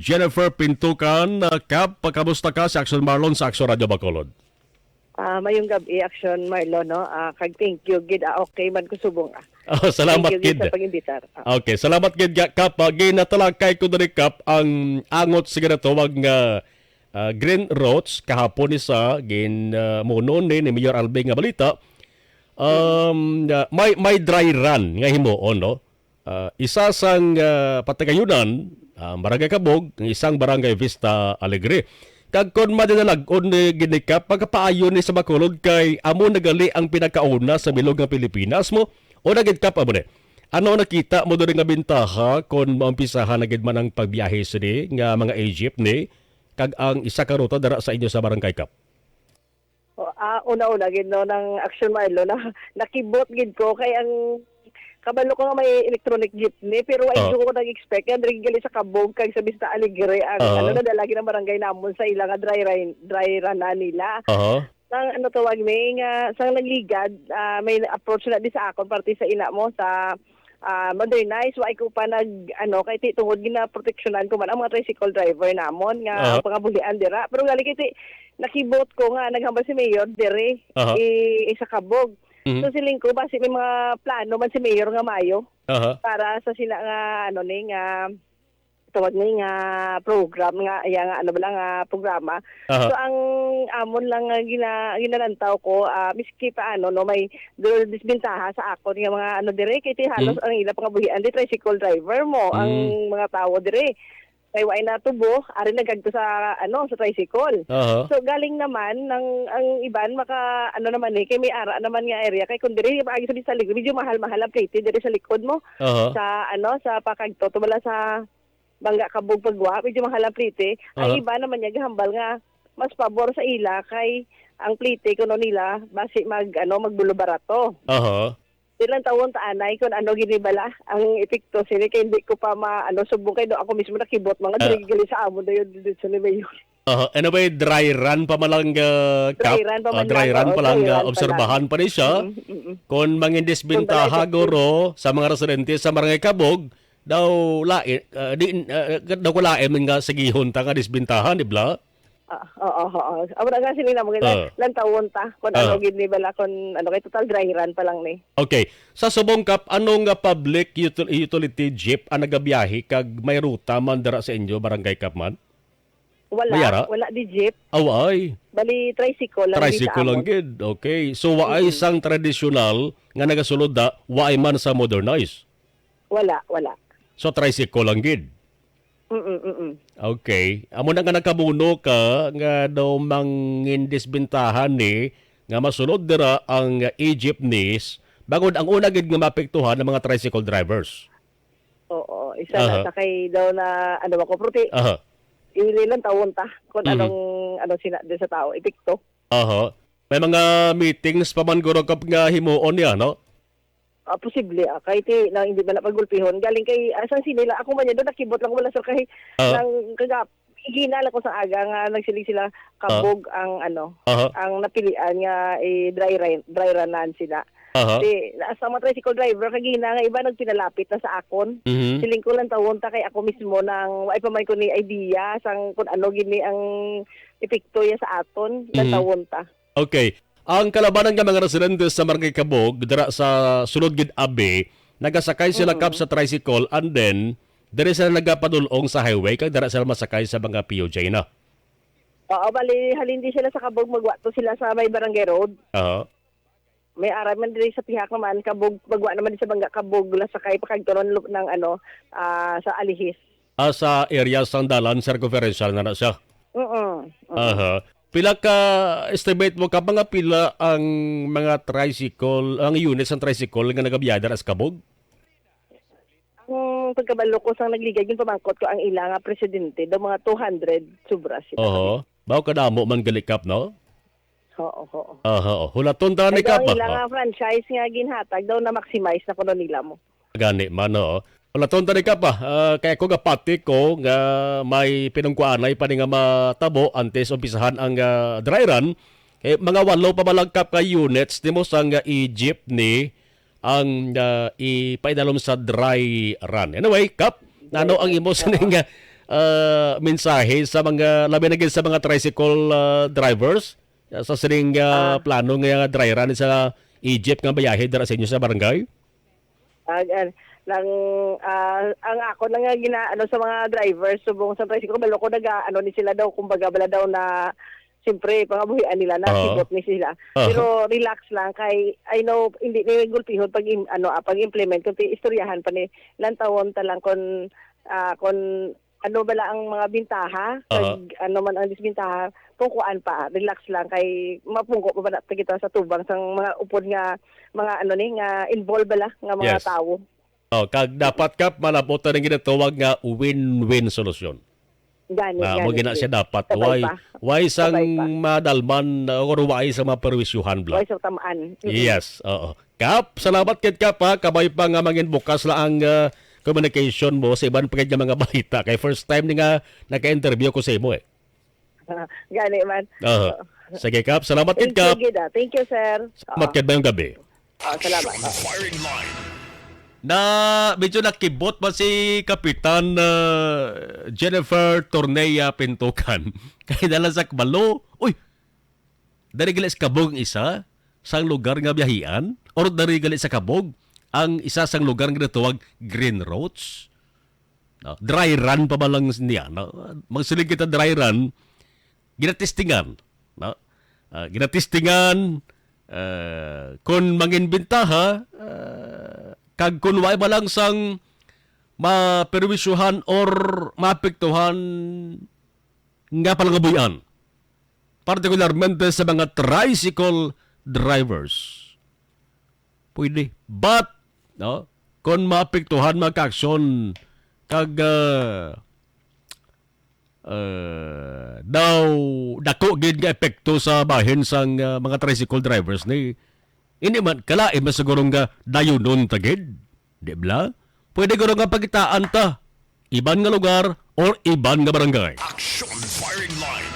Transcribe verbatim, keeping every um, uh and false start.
Jennifer Pintukan. Ah, Kap, pagkamusta ka sa Action Marlon sa Action Radio Bacolod? Ah, mayong gab-i, Action Marlon, no? Ah, kag thank you gid. Ah, okay man ko subong, ah. Oh, salamat Thank you gid gid. sa pag-imbitar. Ah. Okay, salamat gid, Ga-, Kap. Ah, ginatalakay ko diri, Kap, ang angot sa ginatawag nga, ah, green routes. Kahapon isa, gin, ah, muno ni, ni Mayor Alvin nga balita. Um, ah, may, may dry run nga himuon, no? Ah, isa sang, ah, Patigayunan, ah, Barangay Cabog, ang isang Barangay Vista Alegre. Kag kon madinalag-on ni gid ni Kap, pagkapaayo ni sa Bacolod kay amo na gali ang pinakauna sa bilog nga Pilipinas mo, o nagid Kap amo ni. Ano nakita mo diri nga bintaha kon maumpisahan na gid man ang pagbiyahe sini nga mga e-jeepney kag ang isa ka ruta dira sa inyo sa Barangay Kap? O, ah, una-una gid, no, nang Action Marlo, na nakibot gid ko kay ang kabalo ko nga may electronic jeepney, pero wa Oh. ko nag-expect nga diri gali sa Cabog kag sa Vista Alegre ang, Oh. ano, nadala gid ang barangay namon sa ila nga dry run, dry run na nila. Oh. Sang, ano, tawag ni, nga sang nagligad, ah, may approach na di sa akon parte sa ina mo sa, ah, Modernize. Wa ko pa nag, ano, kay ti tungod ginaproteksyonan ko man ang mga tricycle driver namon nga Aha. ang pangabuhian dira. Pero gali kay ti nakibot ko nga naghambal si Mayor diri Aha. i-, isa Cabog. Mhm. So, siling ko, basi may mga plano man si Mayor nga mayo Aha. para sa sila nga, ano ni, nga tawag ni nga program nga, iya nga, ano ba lang, nga programa. Aha. So, ang amon lang nga gina-, ginalantaw ko, ah, miski pa ano, no, may do-, disbentaha sa akon nga mga ano dire, kay ti halos Mm. ang ila pangabuhian di tricycle driver mo, ang Mm. mga tawo dire. Kay wa na tubo, ari nagkadto sa, ano, sa tricycle. Aha. So, galing naman, ang, ang iban, maka, ano naman eh, kay may ara naman nga area. Kay kung dire, paagi sa Vista Alegre, medyo mahal-mahal ang plete dire sa likod mo. Aha. Sa, ano, sa pakagto, tumala sa Bangga Cabog pagwa, medyo mahal ang plete. Ang Aha. iba naman niya gahambal nga mas pabor sa ila kay ang plete kuno nila basi mag, ano, magbulobarato. Aha. Ilang taon ta anay kung ano gini bala ang epekto sini kay hindi ko pa ma, ano, subong kay do ako mismo nakibot mga Ah. diri gali sa amo dayon dito ni Mayor. Aha. Ano ba yung dry run pa man lang, ah, Dry Kap? run pa Ah, man dry lang, run oo, pa lang, dry ah, run pa lang. obserbahan pa ni siya. Mm, mm, mm. Kung mangin Kung disbentaha, talaga, guro, sa mga residente sa Barangay Cabog, daw lain, ah, di, ah, daw ko lain man nga sigihon ta nga disbentahan, di bala? Ah, oo, oo. Amo na nga sini na mo, Ah. lantawon ta kung Ah. ano gid ni bala, kung ano kay total dry run pa lang ni. Okay. Sa subong, Kap, ano nga public util-, utility jeep ang nagabiyahe kag may ruta man dira sa inyo, Barangay Kap man? Wala, May ara? wala di jeep. Aw, ay. Bali, tricycle lang di sa Tricycle lang amon. gid. Okay. So, wa ay Mm-mm. sang tradisyonal nga nagasulod da, wa ay man sa modernized? Wala, wala. So, tricycle lang gid? Mm-mm, mm-mm. Okay. Amo na nga nakabuno ka nga daw mangin disbentahan ni nga masulod dira ang e-jeepneys, bangod ang una gid nga maapektuhan ang mga tricycle drivers. Oo, isa Aha. na sa kay daw na, ano ba ko, prote-, Aha. ililan tawon ta kung Mhm. anong, ano, sina-, din sa tao, epekto. Aha. May mga meetings pa man, guro, Kap, nga himuon niya, no? Ah, posible, ah, kay ti, na hindi ba na pagulpihon? Galing kay, ah, sang sinila, ako man yan, doon nakibot lang wala sa kay, Ah. Lang kagap-, igina lang ko sa aga nga nagsiling sila, Ah. Kabog ang, ano, Aha. ang napilian nga, eh, dry run, dry runan sila. Aha. Di, na, sa mga tricycle driver, kagina nga iba nagpinalapit na sa akon. Mhm. Siling ko lang tawon ta kay ako mismo nang, wa pa man ko ni idea sang kung ano gini ang epekto ya sa aton, lang Mhm. tawon ta. Okay. Ang kalabanan nga mga residente sa Barangay Kabog, dira sa sulod gid abi, nagasakay sila, Mm. Kap, sa tricycle, and then, diri sila nagapadul-ong sa highway, kag dira sila masakay sa mga P U J na. Oo, bali, halin di sila sa Kabog, magwa to sila sa may barangay road. Oo. May ara man diri sa pihak naman, Kabog, magwa naman di sa Bangga Kabog, la sakay pa kag turon lu-, ng ano, ah, sa Alihis. Ah, sa area sang dalan, circumferential na na siya. Mm-mm. Mm. Aha. Pila ka estimate mo ka mga pila ang mga tricycle, ang units ng tricycle nga nagabiyahe dira sa Kabog? Ang pagkabalo ko sang nagligad yung pamangkot ko ang ila nga presidente, daw mga two hundred sobra sila. Oho. Bawo kadamo man gali, Kap, no? Oo, oo. Aha, oh. Hulaton ta ni, Ay, daw Kap, ang ila ah. nga franchise nga ginhatag daw na maximize na kuno nila mo. Gani man, oo. Hulaton ta ni, Kap, ah. Ah, kay ako gapati ko nga may pinungkuanay pa ni nga matabo antes umpisahan ang, ah, dry run. Eh, mga walo pa malagkap ka units nimo sang, ah, e-jeepney ang, ah, ipaidalom sa dry run. Anyway, Kap, nano ang imo sining, ah, ah, mensahe sa mga, labi na gid sa mga tricycle, ah, drivers, ah, sa sining, ah, Ah. plano nga dry run sa Egypt nga biyahe dira sa inyo sa barangay? Ah, ah, lang, ah, ang ako lang nga gina-, ano, sa mga drivers, subong sa tricycle, balo ko naga-, ano ni sila daw, kumbaga, bala daw na, siyempre, pangabuhian nila, na Oo. sibot ni sila. Oo. Pero relax lang, kay, I know, hindi ni gulpihon pag im-, ano, ah, pag-implement, kundi istoryahan pa ni, lantawon ta lang kung, ah, kung ano bala ang mga bintaha, Oo. kag ano man ang disbintaha, kung kuan pa, relax lang, kay mapungko pa ba na kita sa tubang sang mga upod nga, mga ano ni, nga involved bala, nga mga Yes. tawo. Oh, kag dapat, Kap, malabot na ning ginatawag nga win-win solusyon. Gani, Na, mo gani, gina siya sige. dapat. Sabay Why, pa. why sang Sabay pa. madalman, uh, or why sa mga perwisyuhan, bla? Why sa tamaan? Mm-mm. Yes, oo. Kap, salamat kit, Kap, ha. Kabay pa nga mangin bukas la ang, uh, communication mo sa iban pa gid nga mga balita. Kay first time ni nga naka-interview ko sa imo, eh. Gani man. Aha. Oo. Sige, Kap. Salamat Thank gid, you Kap. gid, ah. Thank you, sir. Salamat Oo. gid, mayong gabi. Oh, salamat. Action Firing Line. Na medyo nakibot ba si Kapitan, ah, Jennifer Tornea Pintukan? Kay dala sa kabalo, uy, dari gali sa kabog ang isa sang lugar nga biyahian? Or dari gali sa kabog ang isa sang lugar nga ginatawag green routes? No? Dry run pa ba lang niya? No? Magsiling kita dry run, ginatestingan. No? Ah, ginatestingan, ah, kung mangin bintaha, ah, kag kung wala ba lang sang maperwisyuhan or maapektuhan nga palangabuy-an, partikularmente sa mga tricycle drivers. Pwede. But, no, kung maapektuhan, magka-aksyon, kag, ah, ah, daw dako gid nga epekto sa bahin sang, ah, mga tricycle drivers ni, hindi man, kalain man siguro nga dayunon ta gid. Di bala? Pwede guro nga pagitaan ta iban nga lugar or iban nga barangay. Action Firing Line.